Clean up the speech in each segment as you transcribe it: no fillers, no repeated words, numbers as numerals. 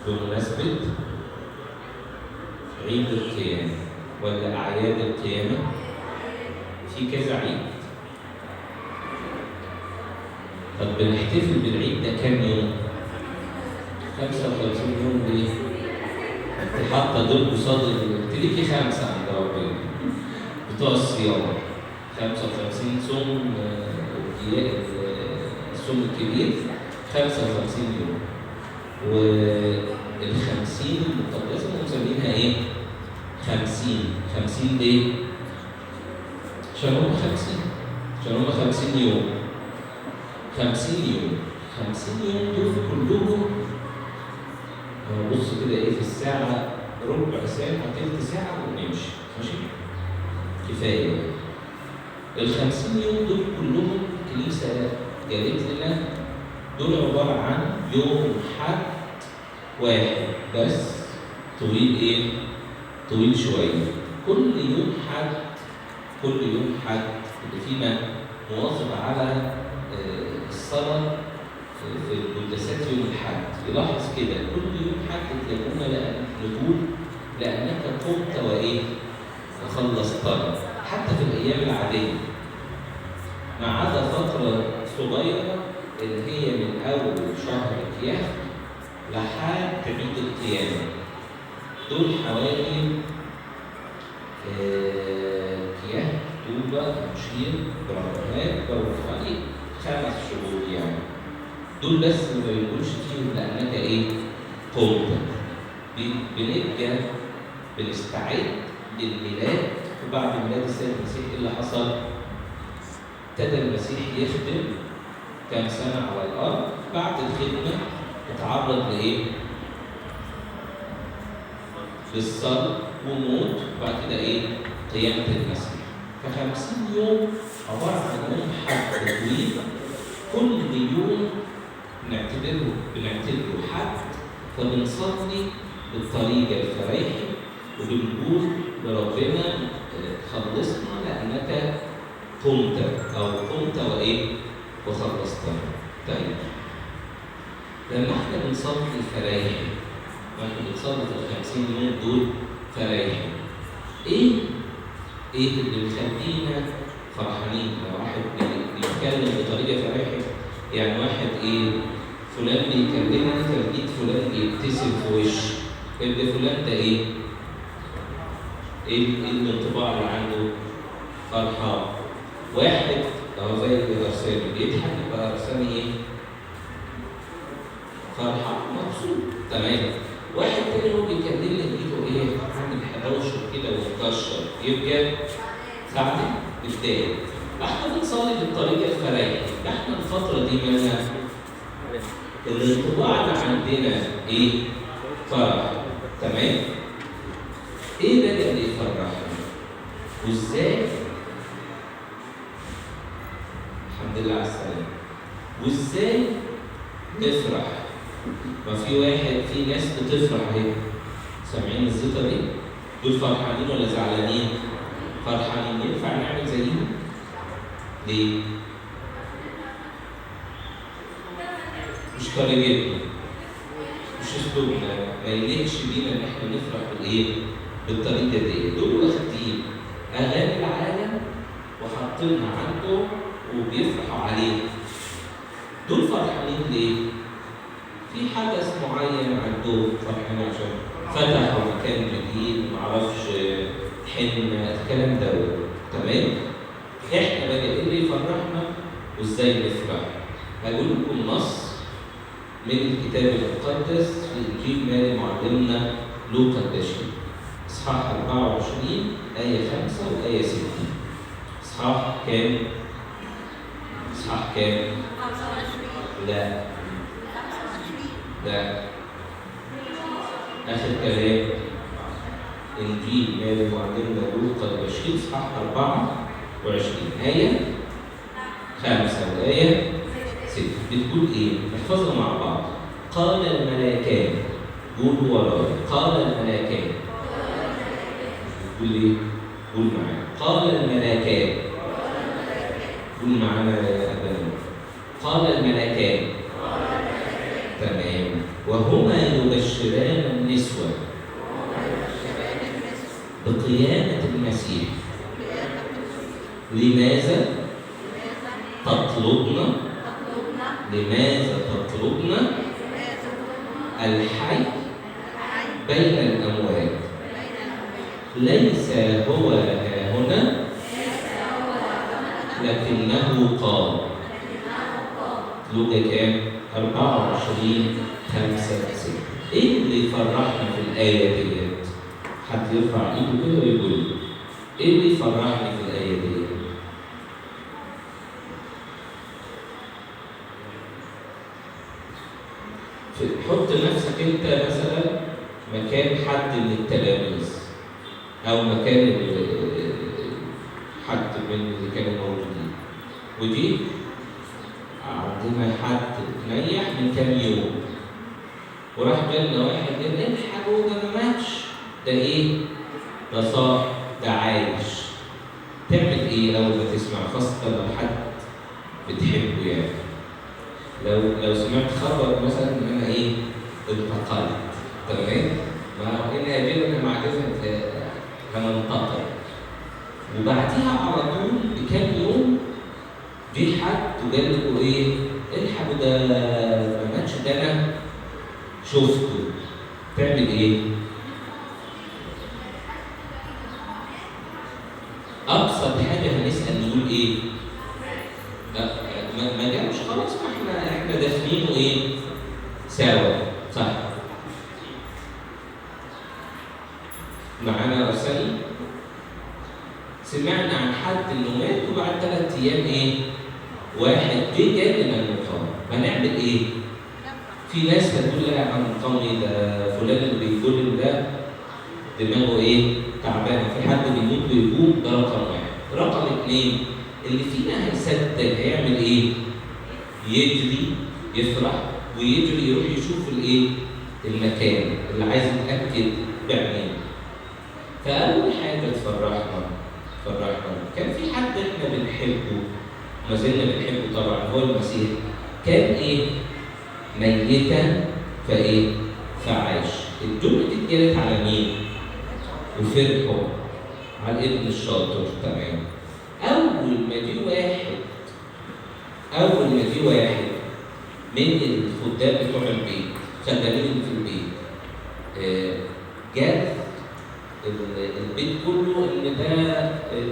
بمناسبة عيد القيامة ولا أعياد القيامة؟ في كذا عيد. طب بنحتفل بالعيد ده كام يوم؟ 55 يوم. ليه؟ انت حاطه دول قصاد تليكي 5 عند ربنا بتوع الصيام، 55 صوم، الصوم الكبير 55 يوم، وال50 المقدسة مسمينها ايه؟ 50 ليه؟ عشان هم 50، عشان هم 50 يوم. 50 يوم، 50 يوم دول كلهم. بص كده ايه في الساعة، ربع ساعة تلت ساعة ونمشي، ماشي؟ كفاية. ال50 يوم دول كلهم الكنيسة قالت لنا دول عبارة عن يوم حد واحد بس طويل ايه؟ طويل شوية. كل يوم حد، كل يوم حد اللي فينا مواظب على الصلاة في القداسات يوم الحد يلاحظ كده كل يوم حد تلاقونا نقول لأنك قمت وإيه؟ وخلصتنا، حتى في الأيام العادية، ما عدا فترة صغيرة اللي هي من أول شهر كياف لحد عيد القيامة، دول حوالي كياف طوبة مشير برهان حوالي 5 شهور يعني. دول بس ما بنقولش فيهم لأنك إيه؟ قمت. بنبقى بنستعد للميلاد، وبعد ميلاد السيد المسيح إيه اللي حصل؟ ابتدى المسيح يخدم كام سنة على الأرض. بعد الخدمة اتعرض لإيه؟ للصلب وموت، وبعد كده إيه؟ قيامة المسيح. ف50 يوم عبارة عن يوم حد طويل، كل يوم بنعتبره حد، فبنصلي بالطريقة الفريحي وبنقول لربنا خلصنا لأنك قمت، أو قمت وإيه؟ وخلصتنا. طيب لما احنا بنصلي الفرايحي، واحنا بنصلي في 50 يوم دول فرايحي، ايه اللي مخلينا فرحانين؟ لو واحد بيتكلم بطريقة فرايحي، يعني واحد ايه؟ فلان بيكلمني فلقيت فلان بيبتسم في وشي، يبقى فلان ده ايه؟ ايه الانطباع اللي عنده؟ فرحان. واحد لو زي غرساني بيضحك يبقى غرساني ايه؟ فرحان مبسوط، تمام. واحد تاني هو بيكلمني لقيته ايه؟ عامل 11 كده ومكشر، يبقى زعلان متضايق. احنا بنصلي بالطريقة الفرايحي، احنا الفترة دي مالنا؟ الانطباع اللي عندنا ايه؟ فرح، تمام؟ ايه بقى اللي يفرحنا؟ وازاي؟ الحمد لله على السلامة. وازاي نفرح؟ ما في واحد، في ناس بتفرح اهي، سامعين الزيطة دي؟ دول فرحانين ولا زعلانين؟ فرحانين. ينفع نعمل زيهم؟ ليه؟ مش طريقتنا، مش اسلوبنا، ما يليقش بينا ان احنا نفرح بالايه؟ بالطريقة دي. دول واخدين اغاني العالم وحاطينها عندهم وبيفرحوا عليها. دول فرحانين ليه؟ في حدث معين عندهم فرحانين عشان فتحوا مكان جديد، معرفش حنة، الكلام ده، تمام؟ احنا بقى ايه اللي يفرحنا وازاي نفرح؟ هقول لكم نص من الكتاب المقدس في انجيل ماري معلمنا لوقا البشير، اصحاح 24 آية 5 وآية 6. اصحاح كام؟ اصحاح كام؟ 25. لا 25. لا، اخر كلام انجيل ماري معلمنا لوقا البشير اصحاح 24 آية 5 وآية 6. بتقول ايه؟ نحفظها مع بعض. قال الملاكان، قولوا ورايا، قال الملاكان. قول ايه؟ قول معايا، قال الملاكان. قول معانا يا أبانا، قال الملاكان. تمام. وهما يبشران النسوة بقيامة المسيح، لماذا تطلبنا؟ لماذا تطلبنا الحي بين الأموات؟ ليس هو هنا لكنه قام. لوقا كام؟ 24:5-6. ايه اللي فرحنا في الآية ديت؟ حد يرفع ايده كده ويقول لي ايه اللي فرحني في الآية ديت؟ حط نفسك انت مثلا مكان حد من التلاميذ او مكان حد من اللي كانوا موجودين، ودي عندنا حد اتنيح من كام يوم وراح جالنا واحد قال الحقوا ده ما ماتش، ده ايه؟ ده صاحي، ده عايش. تعمل ايه اول ما تسمع، خاصة لو حد بتحبه؟ يعني لو سمعت خبر مثلا ان انا ايه؟ انتقلت، تمام؟ ما هو ان اجلنا معرفة هننتقل، وبعديها على طول بكام يوم جه حد وقال لكم ايه؟ الحقوا ده ما ماتش، ده انا شفته. تعمل ايه؟ ابسط حاجة هنسال نقول ايه؟ ما جاش خلاص، ما احنا داخلينه ايه؟ سوا، صح؟ معانا ارسلي سمعنا عن حد انه مات وبعد 3 ايام ايه؟ واحد جه جاب لنا المقام، هنعمل ايه؟ في ناس هتقول لا يا عم قومي ده فلان اللي بيقول ده دماغه ايه؟ تعبانة، في حد بيموت ويقوم؟ ده رقم واحد. رقم 2، اللي فينا هيصدق هيعمل ايه؟ يجري يفرح ويجري يروح يشوف الايه؟ المكان اللي عايز يتاكد بعينيه. فاول حاجة تفرحنا كان في حد احنا بنحبه ما زلنا بنحبه طبعا، هو المسيح، كان ايه؟ ميتا فايه؟ فعاش. الجملة دي اتقالت على مين؟ وفرحوا على الابن الشاطر، تمام. اول ما جه واحد من الخدام بتوع البيت، خدامين اللي في البيت، جاب البيت كله ان ده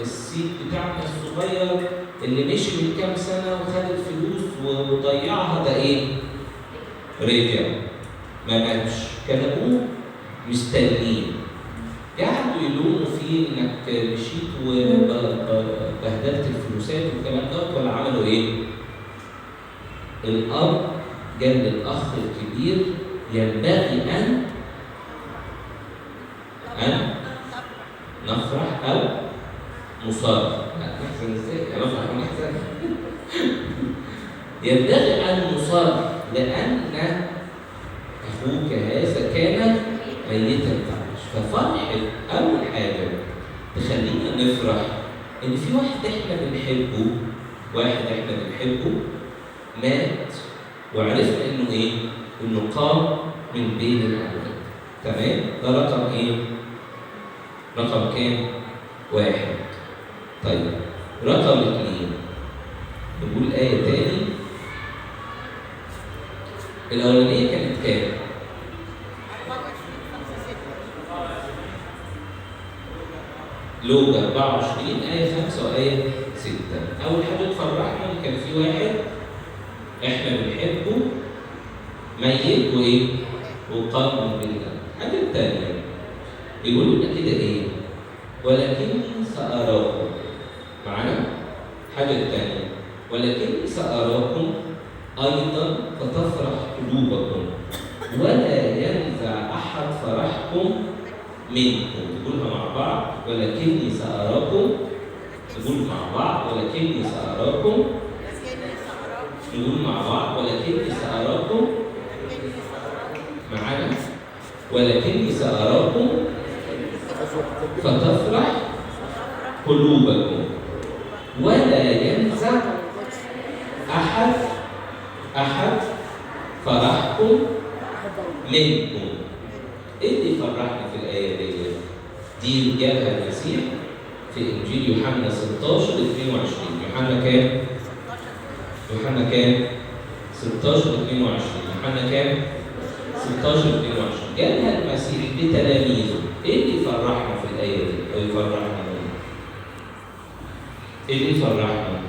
السيد بتاعنا الصغير اللي مشي من كام سنة وخد الفلوس وضيعها، ده ايه؟ رجع ما ماتش. كان ابوه مستنيه، قعدوا يلوموا فيه انك مشيت وبهدلت الفلوسات والكلام دوت، ولا عملوا ايه؟ الاب قال للاخ الكبير ينبغي ان نفرح او نصر. لا نحزن ازاي؟ نفرح ونحزن. ينبغي ان نصر لان اخوك هذا كان ميتا فعاش. ففرحة اول حاجة تخلينا نفرح ان في واحد احنا بنحبه، مات وعرفنا انه ايه؟ انه قام من بين الاموات، تمام؟ ده رقم ايه؟ رقم كام؟ 1. طيب رقم 2 نقول آية تاني. الأولانية كانت كام؟ 24:5-6. لوقا 24 آية 5 وآية 6. أول حاجة تفرحنا إن كان في واحد إحنا بنحبه ميت وإيه؟ وقام من بين الأموات. الحاجة التانية بيقول لنا كده إيه؟ ولكني سأراكم. معانا؟ الحاجة التانية ولكني سأراكم أيضا فتفرح قلوبكم ولا ينزع أحد فرحكم منكم. تقولها مع بعض، ولكني سأراكم. نقول مع بعض ولكني سأراكم. نقول مع بعض ولكني سأراكم. معانا؟ ولكني سأراكم فتفرح قلوبكم ولا ينزع أحد فرحكم منكم. ايه اللي يفرحنا في الآية دي؟ دي جابها المسيح في إنجيل يوحنا 16:22. يوحنا كام؟ يوحنا كام؟ 16:22. يوحنا كام؟ 16:22. جابها المسيح لتلاميذه. ايه اللي يفرحنا في الآية دي؟ أو يفرحنا منه؟ ايه اللي يفرحنا؟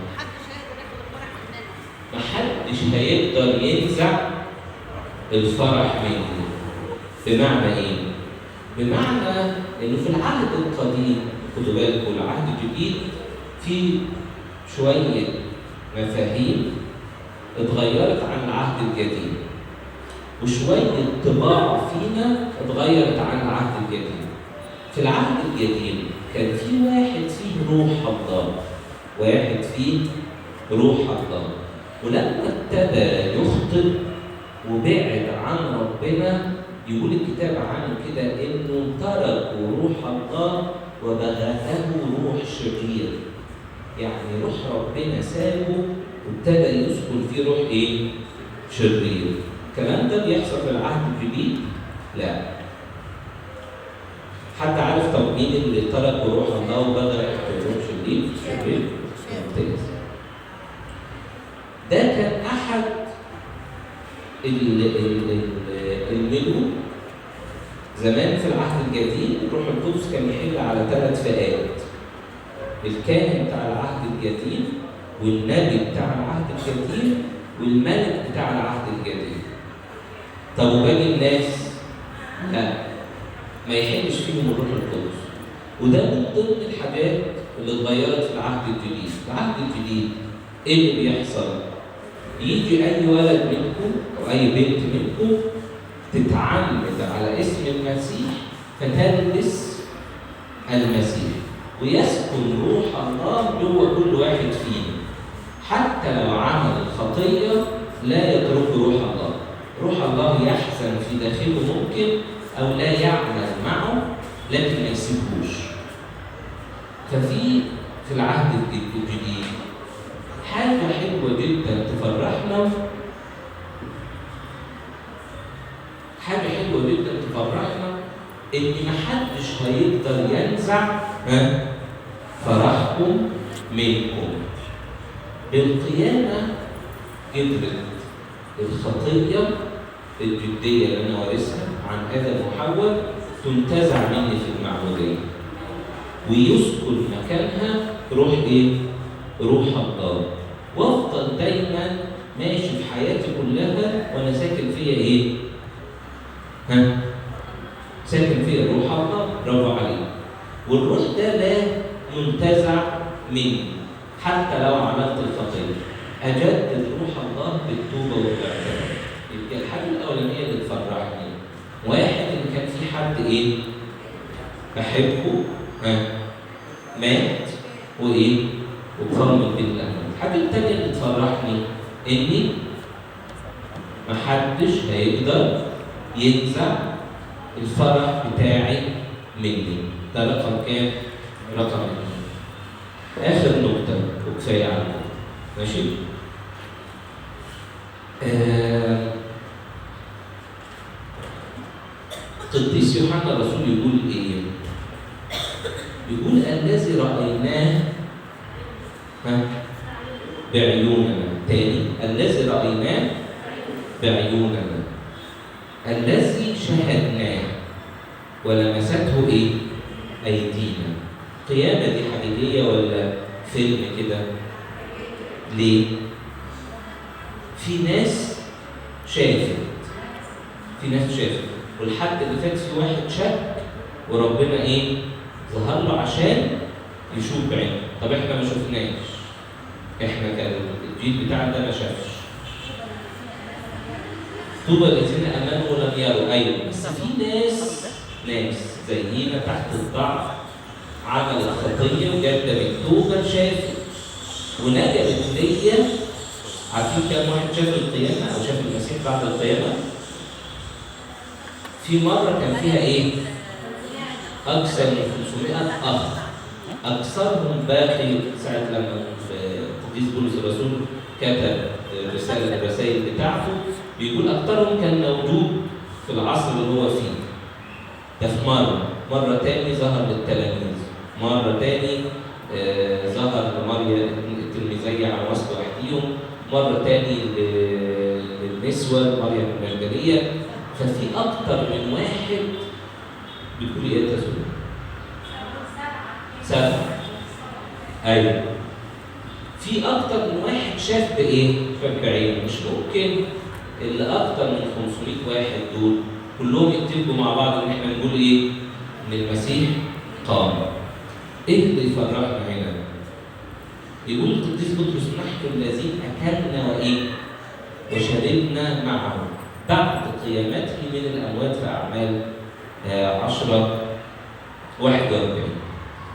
محدش هيقدر ينزع الفرح مني. بمعنى ايه؟ بمعنى انه في العهد القديم، خدوا بالكم، العهد الجديد في شوية مفاهيم اتغيرت عن العهد القديم، وشوية طباع فينا اتغيرت عن العهد القديم. في العهد القديم كان في واحد فيه روح الله، واحد فيه روح الله، ولما ابتدى يخطئ وبعد عن ربنا، يقول الكتاب عنه كده انه تركوا روح الله وبغته روح شرير. يعني روح ربنا سابه وابتدى يسكن فيه روح ايه؟ شرير. الكلام ده بيحصل في العهد الجديد؟ لا. حد عارف طب مين اللي تركوا روح الله وبغى روح شرير؟ شرير؟ ممتاز. ده كان احد الملوك زمان في العهد الجديد. الروح القدس كان يحل على 3 فئات: الكاهن بتاع العهد الجديد، والنبي بتاع العهد الجديد، والملك بتاع العهد الجديد. طب وباقي الناس؟ لا، ما يحلش فيهم الروح القدس. وده من ضمن الحاجات اللي اتغيرت في العهد الجديد. العهد الجديد ايه اللي بيحصل؟ يجي اي ولد منكم او اي بنت منكم تتعمد على اسم المسيح فتلبس المسيح، ويسكن روح الله جوه كل واحد فينا. حتى لو عمل الخطية لا يترك روح الله. روح الله يحزن في داخله ممكن او لا يعمل معه، لكن ما يسيبهوش. ففي العهد الجديد حاجة حلوة جدا تفرحنا، حاجة حلوة جدا تفرحنا، إن محدش هيقدر ينزع فرحكم منكم. بالقيامة قدرت الخطية الجدية اللي أنا وارثها عن آدم وحواء تنتزع مني في المعمودية، ويسكن مكانها روح إيه؟ روح الله. وافضل دايما ماشي في حياتي كلها وانا ساكن فيا ايه؟ ها؟ ساكن فيا روح الله. برافو عليك. والروح ده لا ينتزع مني حتى لو عملت الخطية. اجدد روح الله بالتوبة والاعتراف. يبقى الحاجة الاولانية اللي تفرحني، واحد ان كان في حد ايه؟ بحبه، ها؟ مات وايه؟ وقام من بين الأموات. الحاجة التانية اللي تفرحني إني محدش هيقدر ينزع الفرح بتاعي مني. ده رقم كام؟ رقم 2. آخر نقطة وكفاية على كده. ماشي؟ قديس يوحنا الرسول يقول إيه؟ يقول الذي رأيناه بعيوننا. تاني، الذي رأيناه بعيوننا، الذي شاهدناه ولمسته ايه؟ ايدينا. قيامة دي حقيقية ولا فيلم كده؟ ليه؟ في ناس شافت، في ناس شافت، والحد اللي فات في واحد شك وربنا ايه؟ ظهر له عشان يشوف بعينه. طب احنا ما شفناش، احنا كان الجيل بتاعنا ده ما شافش. طوبى الذين امنوا ولم يروا. ايوه، بس في ناس زينا تحت الضعف عملت خطيه وجدمت توبه، شافت ونجدت ليا. عارفين كام واحد شاف القيامة او شاف المسيح بعد القيامة؟ في مرة كان فيها ايه؟ اكثر من 500 اخ، اكثرهم باقي ساعة لما القديس بولس الرسول كتب رسالة الرسائل بتاعته، بيقول اكثرهم كان موجود في العصر اللي هو فيه. ده في مرة تاني ظهر للتلاميذ، مرة تاني ظهر لمريم التلميذية على وسط وحديهم، مرة تاني للنسوة مريم المجدلية. ففي أكتر من واحد. بتقول إيه يا تسوع؟ 7. أيوه، في أكتر من واحد شاف بإيه؟ شاف بعينه. مش ممكن اللي أكتر من 500 واحد دول كلهم يتفقوا مع بعض إن إحنا نقول إيه؟ إن المسيح قام. إيه اللي يفرحنا هنا؟ يقول القديس بطرس: نحن الذين أكلنا وإيه؟ وشربنا معه بعد قيامته من الأموات في أعمال 10:41.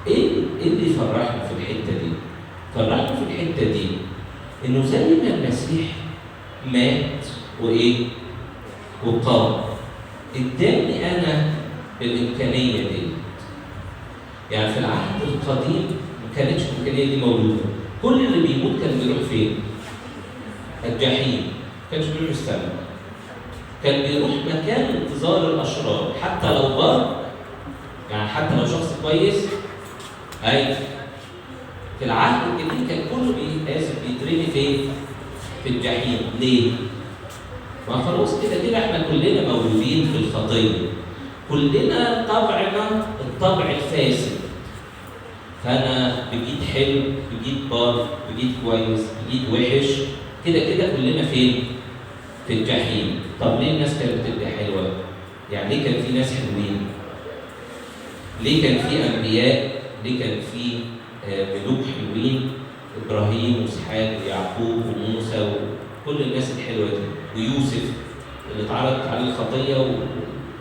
إيه اللي فرحنا في الحتة دي؟ فرحنا في الحتة دي إنه زي ما المسيح مات وإيه؟ وقام، اداني أنا الإمكانية دي. يعني في العهد القديم ما كانتش الإمكانية دي موجودة. كل اللي بيموت كان بيروح فين؟ الجحيم. ما كانش بيروح السماء، كان بيروح مكان انتظار الأشرار، حتى لو بر، يعني حتى لو شخص كويس. أي في العهد الجديد كان كله بيترمي فين؟ في الجحيم. ليه؟ ما خلاص كده كده احنا كلنا مولودين في الخطية، كلنا طبعنا الطبع الفاسد. فأنا بجيت حلو، بجيت بار، بجيت كويس، بجيت وحش، كده كده كلنا فين؟ في الجحيم. طب ليه الناس كانت بتبقى حلوة؟ يعني ليه كان في ناس حلوين؟ ليه كان في أنبياء؟ ليه كان في ملوك حلوين؟ إبراهيم وإسحاق ويعقوب وموسى وكل الناس الحلوة دي، ويوسف اللي اتعرضت عليه الخطية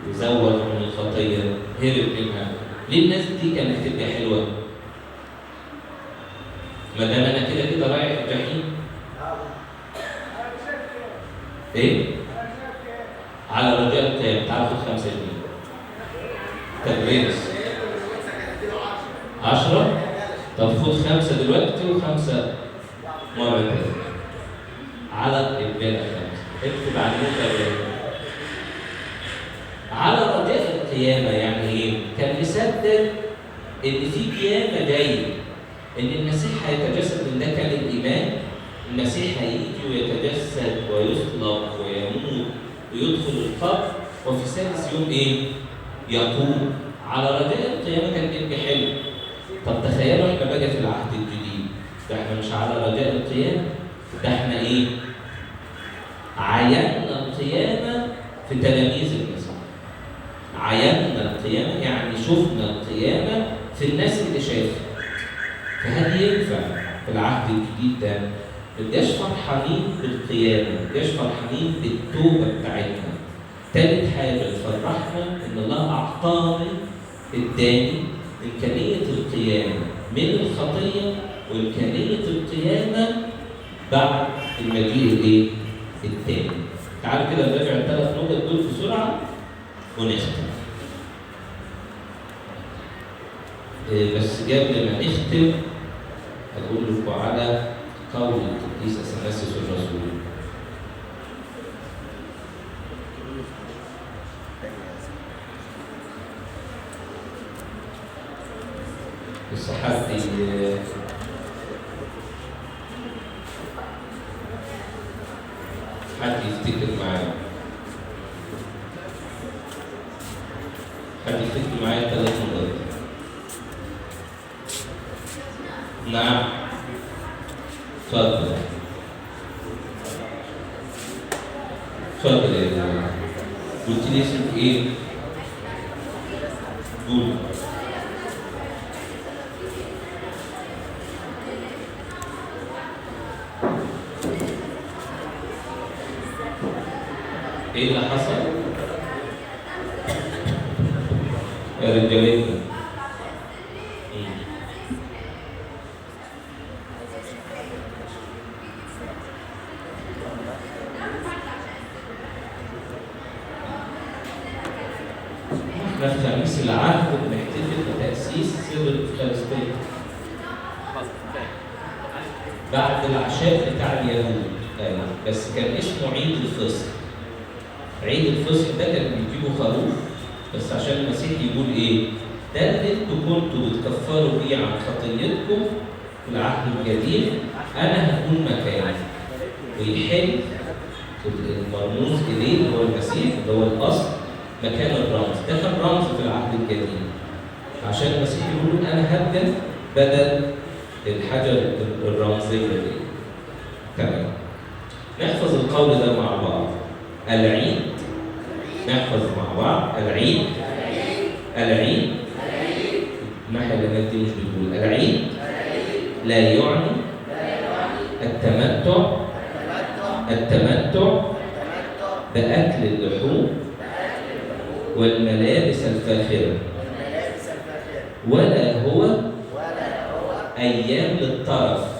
وزوغ من الخطية، هرب منها. ليه الناس دي كانت بتبقى حلوة؟ ما دام أنا كده كده رايح الجحيم. إيه؟ على رجاء القيامة. تعال خد 5 جنيه. تدريس 10. طب خد 5 دلوقتي و5 مرة تانية. على البال 5. اكتب على النوتة. على رجاء القيامة يعني إيه؟ كان مصدق إن في قيامة جاية، إن المسيح هيتجسد. إن ده كان الإيمان، المسيح هيجي ويتجسد ويصلب ويموت ويدخل القبر، وفي ثالث يوم إيه؟ يقوم. على رجاء القيامة كان بيبقى حلو. طب تخيلوا احنا بقى في العهد الجديد ده، احنا مش على رجاء القيامة، ده احنا ايه؟ عيننا القيامة في تلاميذ المسيح. عيننا القيامة يعني شفنا القيامة في الناس اللي شافت. فهل ينفع في العهد الجديد ده ما نبقاش فرحانين بالقيامة، ما نبقاش فرحانين بالتوبة بتاعتنا؟ تالت حاجة تفرحنا إن الله أعطاني، اداني إمكانية القيامة من الخطية وإمكانية القيامة بعد المجيء الإيه؟ التاني. تعالوا كده نراجع الثلاث نقط دول بسرعة ونختم. بس قبل ما نختم هقول لكم على قول القديس اثناسيوس الرسول. بس حد يفتكر معايا، حد يفتكر معايا 3 مرات. نعم اتفضل اتفضل يا جماعة. قلت لي اسمك ايه؟ قول. ايه اللي حصل؟ يا رجالتنا احنا في خميس العهد بنحتفل بتأسيس سر الإفخارستية بعد العشاء بتاع اليهود، بس كان اسمه عيد الفصح. عيد الفصح ده كان بيجيبوا خروف بس عشان المسيح يقول ايه؟ ده اللي انتوا كنتوا بتكفروا بيه عن خطيتكم في العهد القديم، انا هكون مكانه. ويحل المرموز اليه اللي هو المسيح اللي هو الاصل مكان الرمز. ده كان رمز في العهد القديم عشان المسيح يقول انا هبقى بدل الحاجة الرمزية دي. تمام. نحفظ القول ده مع بعض. العيد، نحفظ مع بعض. العيد، العيد، الناحية اللي هناك دي مش بتقول العيد لا يعني التمتع، التمتع بأكل اللحوم والملابس الفاخرة، ولا هو أيام للطرف.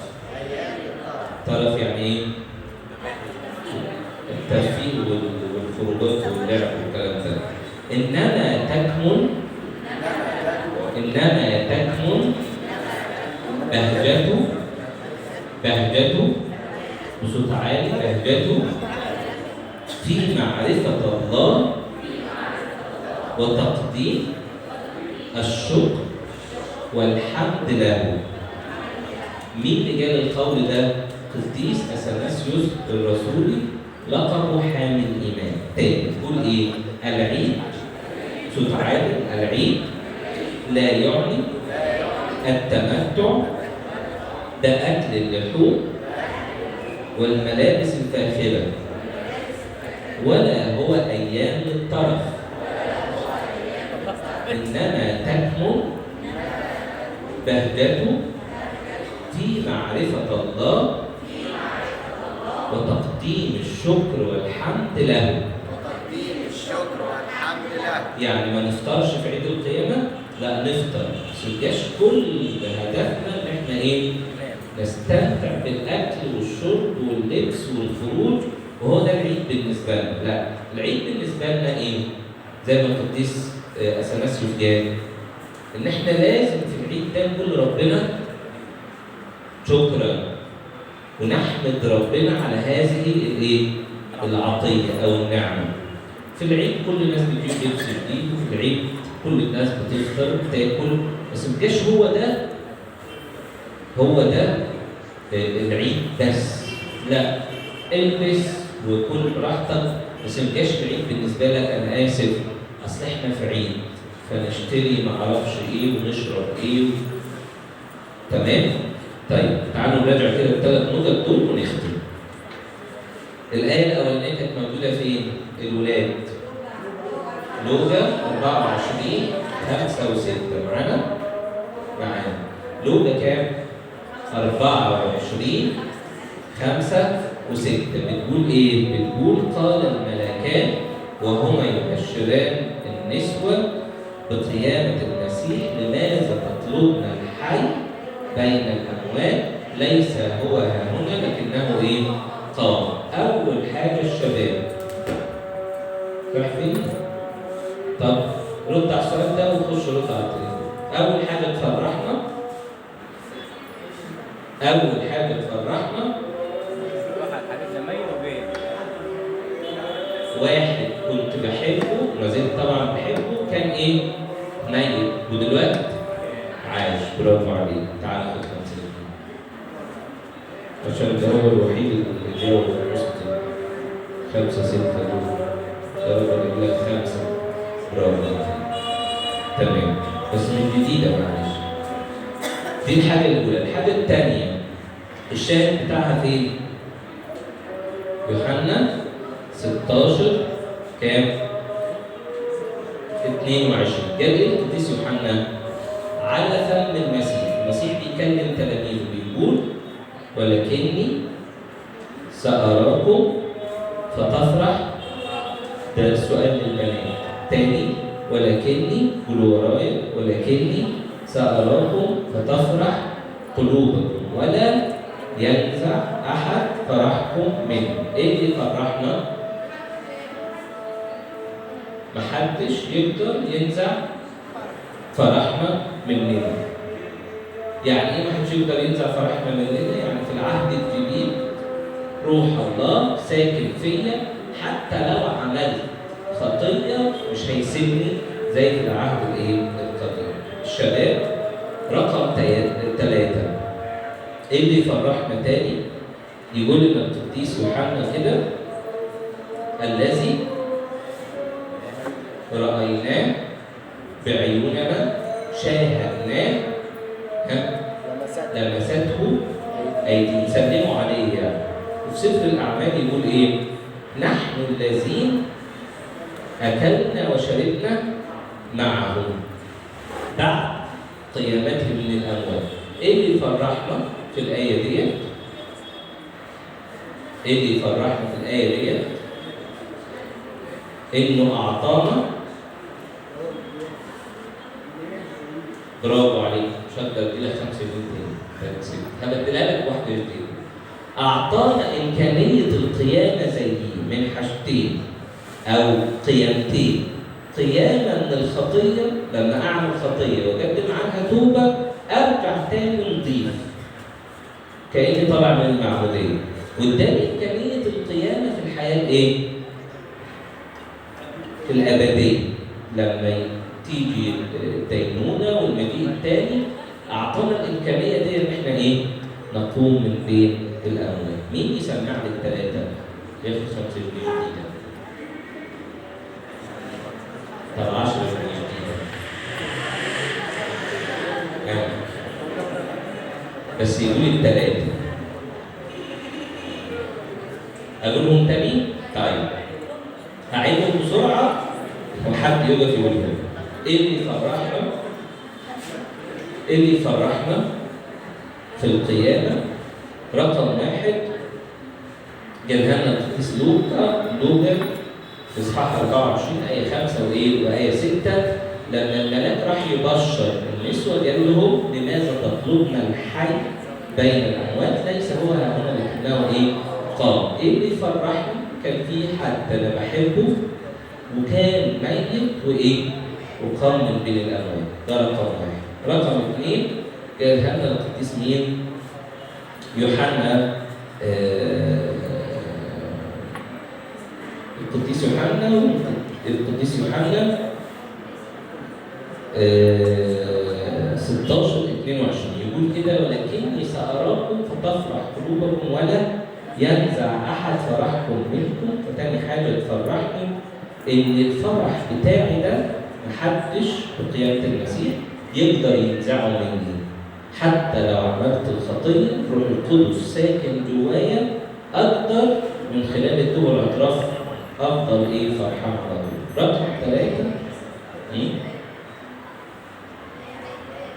طرف يعني إيه؟ الترفيه والخروجات واللعب والكلام ده. إنما تكمن، إنما تكمن بهجته، بهجته بصوت عالي، بهجته في معرفة الله وتقديم الشكر والحمد له. مين اللي جاب القول ده؟ قديس اثناسيوس الرسولي، لقبه حامل الايمان. تاني تقول ايه؟ العيد، صوت عالي، العيد لا يعني التمتع بأكل اللحوم والملابس الفاخرة، ولا هو أيام للطرف، إنما تكمن بهجته في معرفة الله وتقديم الشكر والحمد له. وتقديم الشكر والحمد له. يعني ما نفطرش في عيد القيامة؟ لا نفطر، بس ما كل هدفنا إن إحنا إيه؟ نستمتع بالأكل والشرب واللبس والخروج، وهو ده العيد بالنسبة لنا. لا، العيد بالنسبة لنا إيه؟ زي ما القديس اثناسيوس قال إن إحنا لازم في العيد ده نقول لربنا شكرا، ونحمد ربنا على هذه الإيه؟ العطية أو النعمة. في العيد كل الناس بتجيب لبس جديد، وفي العيد كل الناس بتفطر بتاكل، بس ما جاش هو ده، هو ده العيد بس. لا، البس وكل براحتك، بس ما جاش العيد بالنسبة لك انا اسف اصل احنا في عيد فنشتري ما اعرفش ايه ونشرب ايه. تمام؟ طيب تعالوا نراجع كده الثلاث نقط دول ونختم. الآية الأولانية كانت موجودة فين؟ الولاد. لوقا 24 5 و6 معانا؟ معانا. لوقا كام؟ 24 5 و6 بتقول إيه؟ بتقول قال الملاكان وهما يبشران النسوة بقيامة المسيح، لماذا تطلبن الحي بين الأموات؟ ليس هو هاهنا لكنه إيه؟ قام. أول حاجة الشباب. رايح فين؟ طب رد على السؤال ده وخش رد على التليفون. أول حاجة تفرحنا، أول حاجة تفرحنا واحد كنت بحبه وما زلت طبعا بحبه، كان إيه؟ ميت ودلوقتي عايش. برافو عليك. تعالى خد 5 جنيه عشان ده هو الوحيد اللي جاوب في وسط 5 6 دول. يا رب اجيب لك 5. برافو عليك. تمام، بس مش جديدة معلش. دي الحاجة الأولى. الحاجة الثانية الشاهد بتاعها فين؟ يوحنا 16 كام؟ 22. قال ايه القديس يوحنا؟ على فم المسيح، المسيح بيكلم تلاميذه بيقول ولكني سأراكم فتفرح. ده السؤال للبنات. تاني، ولكني، قولوا ورايا، ولكني سأراكم فتفرح قلوبكم ولا ينزع أحد فرحكم مني. إيه اللي فرحنا؟ محدش يقدر ينزع فرحنا مننا. يعني ايه محدش يقدر ينزع فرحنا مننا؟ يعني في العهد الجديد روح الله ساكن فيا، حتى لو عملت خطيه مش هيسيبني زي في العهد الايه؟ القديم. الشباب رقم 3، ايه اللي يفرحنا تاني؟ يقول لنا القديس يوحنا كده: الذي رأيناه بعيوننا شاهدناه لمسته أيدينا. سلموا عليه يعني. وفي سفر الأعمال يقول إيه؟ نحن الذين أكلنا وشربنا معهم بعد قيامته من الأموات. إيه اللي يفرحنا في الآية ديت؟ إيه اللي يفرحنا في الآية ديت؟ إنه أعطانا. برافو عليك، مش هقدر أدي لك 5 جنيه تاني، هبدلها لك واحدة جديدة. أعطانا إمكانية القيامة زي من حاجتين أو قيامتين. قيامة من الخطية، لما أعمل خطية وأقدم عنها توبة أرجع تاني نضيف كأني طالع من المعمودية. واداني إمكانية القيامة في الحياة الإيه؟ في الأبدية، لما تيجي الدينونة والمجيء الثاني أعطانا الإمكانية دي إن إحنا إيه؟ نقوم من بين الأموات. مين يسمع لي الثلاثة؟ ياخد 5 جنيه جديدة. طب 10 جنيه جديدة. بس يقول الثلاثة. أقولهم تاني؟ طيب هعيدهم بسرعة وحد يقف يقولهم. إيه اللي فرحنا؟ إيه اللي فرحنا في القيامة؟ رقم 1 جابها لنا القديس لوقا في إصحاح 24 آية 5 وإيه وآية 6، لما الملاك راح يبشر النسوة قال لهم: لماذا تطلبن الحي بين الأموات؟ ليس هو هنا لكنه إيه؟ قام. إيه اللي فرحني؟ كان في حد أنا بحبه وكان ميت وإيه؟ وقام من بين الأموات. ده رقم 1. رقم 2 جابها لنا القديس مين؟ يوحنا. القديس يوحنا، القديس يوحنا 16:22 يقول كده: ولكني سأراكم فتفرح قلوبكم ولا ينزع أحد فرحكم منكم. فتاني حاجة تفرحني إن الفرح بتاعي ده محدش بقيامة المسيح يقدر ينزعه مني. حتى لو عملت الخطية روح القدس ساكن جوايا، أقدر من خلال التوبة والاعتراف أفضل إيه؟ فرحان على طول. رقم 3،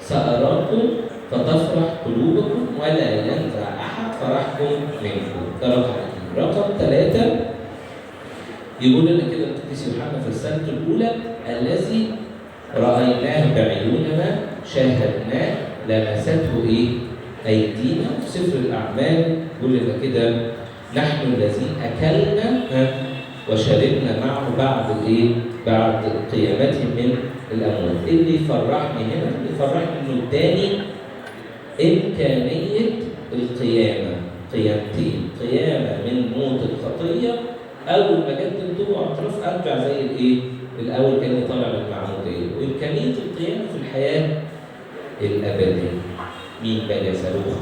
سأراكم فتفرح قلوبكم ولا ينزع أحد فرحكم منكم. ده رقم 2. رقم 3 يقول لنا كده القديس يوحنا في رسالته الأولى: الذي رأيناه بعيوننا شاهدناه لمسته إيه؟ أيدينا. في سفر الأعمال يقول لنا كده: نحن الذين أكلنا وشربنا معه بعد الإيه؟ بعد قيامته من الأموات. اللي فرحني هنا، اللي فرحني إنه اداني إمكانية القيامة، قيامتين: قيامة من موت الخطية، أول ما قدم توبة واعتراف أرجع زي الإيه؟ الأول كأني طالع من المعمودية، وإمكانية القيامة في الحياة الأبدية. مين بقى يا صاروخ؟